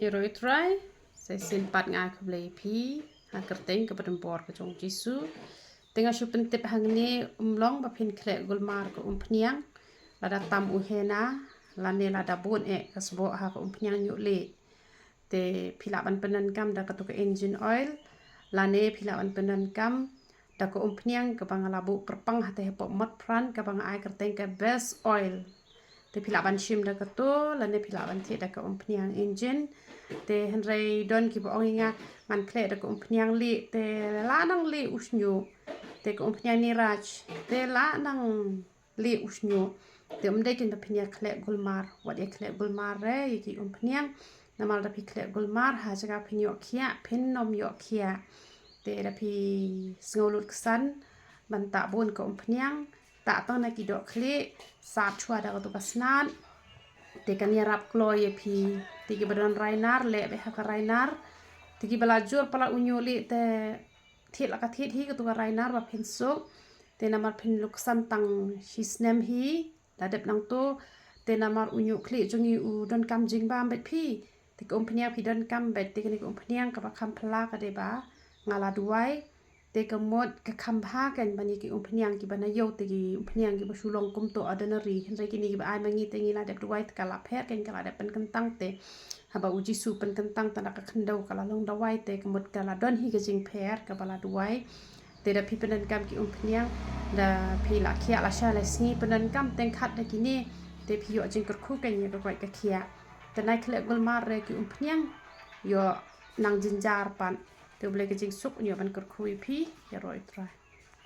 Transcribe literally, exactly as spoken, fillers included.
Ïaroh Trai, sa shisien pat nga ai khublei ïa phi ha ka kyrteng kaba donbor ka jong U Jisu. Te nga shu pyntip hangne, ym long ba phin khleh gulmar ka umphniang lada tam u hena, lane lada bun eh ka sboh ha ka umphniang ñiuh lieh. Te phi lah ban pyndonkam da katu ka engine oil, lane phi lah ban pyndonkam da ka umphniang kaba nga la buh pyrpang hangtei hapoh Motphrang, kaba nga ai kyrteng ka best oil. Te phi lah ban shim da katu, lane phi lah ban thied da ka umphniang engine. Te hynrei don kiba ong ïa nga, ngan khleh da ka umphniang lieh, te la nang lieh u shñiuh. Te ka umphniang Niraj, te la nang lieh u shñiuh. Te ym dei kein ba phin ïa khleh gulmar, wat ïa khleh gulmar re ïa ki umphniang. Namar da phi khleh gulmar, ha jaka phin ïoh khiah, phin ym ïoh khiah. Te da phi sngew lut ksan ban tah bun ka umphniang, tah tang na ki dohkhlieh, sat shuwa da katu ka snad. Te kan ïarap kloi ïa phi. Te kiba don rainar, leh beit ha ka rainar. Te kiba la jur palat u ñiuh lieh te thied la ka thied hi katu ka rainar ba phin suk. Te namar phin luksan tang shi snem hi, la dep nangto. Te namar u ñiuh khlieh jong ngi u donkam jingbam beit phi. Te ka umphniang phi donkam beit, te kane ka umphniang kaba kham phylla ka dei ba nga la duwai. Te ka mut ka kham bha kein ban ïa ki umphniang kiba na ïew, te ki umphniang kiba shu long kumto ordinary. Hynrei kine kiba ai ma ngi te ngi la dep duwai te ka la pher kein, ka la dep pynkyntang te. Haba U Jisu pynkyntang tang da ka khyndew ka la long dawai, te ka mut ka la don hi ka jingpher kaba la duwai. Te da phi pyndonkam ki umphniang, da phi la khiah la shai la sngi pyndonkam teng khat da kine, te phi ïoh jingkyrkhu kein ïa ka koit ka khiah. Te nai khleh gulmar re ki umphniang, ïoh nang jynjar pat. Te U Blei ka jingsuk un ïoh ban kyrkhu ïa phi, ïaroh Trai.